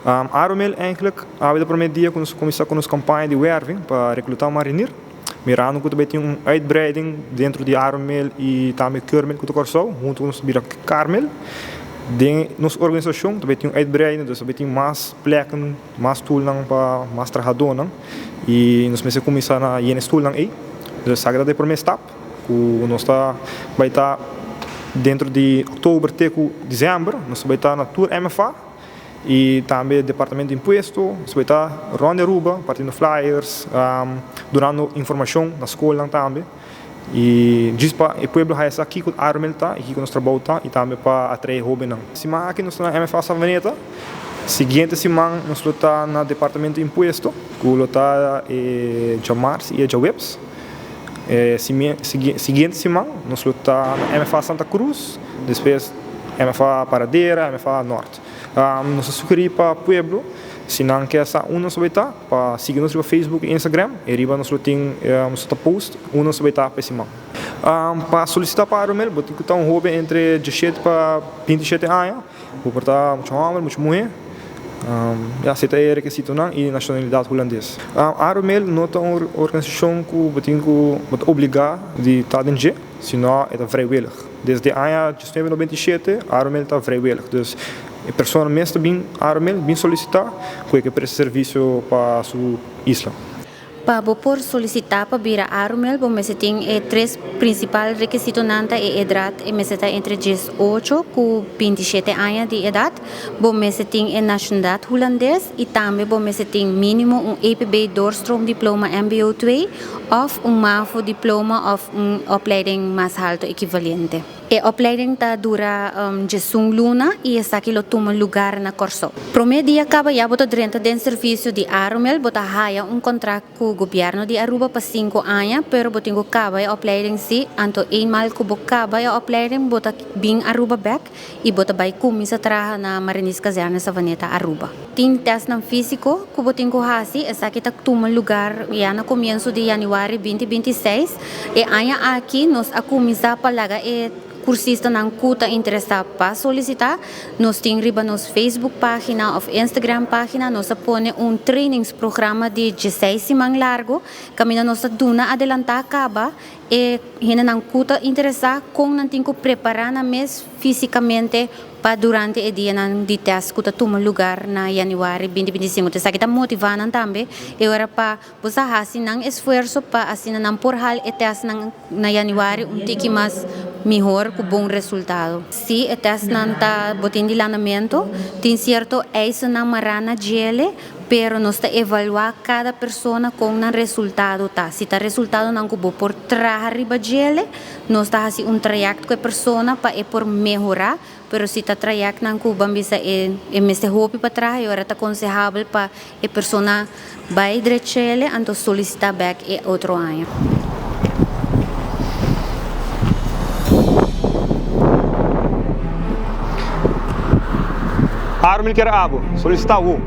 Arumil eigenlijk awe ta prome dia ku nos a kuminsá ku nos kampaña di werving pa reklutá marinir. Mirando ku ta bai tin un uitbreiding dentro di Arumil i tambe Keurmil ku ta Kòrsou, huntu ku nos ta bira Karmil. Den nos organisashon ta bai tin un uitbreiding, dus ta bai tin mas plèknan, mas stulnan pa mas trahadónan i nos mester kuminsá na yena e stulnan ei. Dus esaki ta e prome stap ku nos ta bai ta dentro di òktober te ku desèmber nos ta bai ta na tur MFA. Y tambe Departamento di Impuesto nos bay ta rond di Aruba partiendo flyers, dunando informacion na scolnan tambe y djis pa e pueblo haya sa kico Arumel ta y kico nos trabou ta y tambe pa atrae hobennan. Siman aki nos ta na MFA Savaneta, siguiente siman nos lo ta na Departamento di Impuesto cu lo ta e djamars y e djaweps. E siguiente siman nos lo ta na MFA Santa Cruz, despues MFA Paradera, MFA Nort. Nos ta sugerí pa pueblo, si nan ke sa unda nos lo bai ta, pa sigui nos riba Facebook i Instagram, i riba nos lo tin, nos lo ta post unda nos lo bai ta pa e siman. Pa solisitá pa Arumel, bo tin ku ta un hóben entre diesshete pa bintishete aña, bo por ta mucha hòmber, mucha muhé, ya, esei ta e rekisitonan i nashonalidat hulandes. Arumel no ta un organisashon ku bo tin ku, bo ta obligá di ta den dje. Sino e ta vrijwillig. Desde aña 1997 Arumel ta vrijwillig. Dus e persona mes ta bin Arumel, bin solicita cu e ke presta servicio pa su isla. Pa bo por solicita pa bira Arumel bo mester tin e tres principal rekisitonan ta e edad e mester ta entre 18 cu 27 aña di edad, bo mester tin e nacionalidad Hulandes y tambe bo mester tin minimo un EPB doorstroomdiploma mbo 2 of un mavo diploma of un opleiding mas halto ekivalente. E opleiding ta dura djesun luna i esaki lo tuma lugar na Kòrsou. Promé dia kaba ya bo ta drenta den servisio di Arumel, bo ta haya un kontrakt ku gobièrnu di Aruba pa sinku aña, pero bo tin ku kaba e opleiding sí, anto eenmaal ku bo kaba e opleiding bo ta bin Aruba bèk i bo ta bai kuminsá traha na Marinierskazerne Savaneta Aruba. Tin tèstnan físiko ku bo tin ku hasi, esaki ta tuma lugar ya na komienso di yanüari binti 26. E aña aki nos a kuminsá pa laga e kursistanan ku ta interesá pa solisitá. Nos tin riba nos Facebook página òf Instagram página nos a pone un trainingsprograma di dieseis siman largu kaminda nos ta duna adelantá kaba e hendenan ku ta interesá kon nan tin ku prepará nan mes físikamente pa durante e dianan di tèst ku ta tuma lugar na yanüari 2025. Esaki ta motivá nan tambe e ora pa bo sa hasi nan esfuerso pa asina nan por hal e tèstnan na yanüari un tiki mas mihor ku bon resultado. Si e tèstnan ta bo tin di landamentu, tin sierto eisennan mará na djele, pero nos ta evaluá kada persona kon nan resultado ta. Si ta resultadonan ku bo por traha riba djele, nos ta hasi un trayèkt ku e persona pa e por mehorá, pero si ta trayèktnan ku ban bisa e e mester hopi pa traha e ora ta konsehabel pa e persona bai drechele anto solisitá bèk e otro aña. Arumil kier abo, solisitá wo.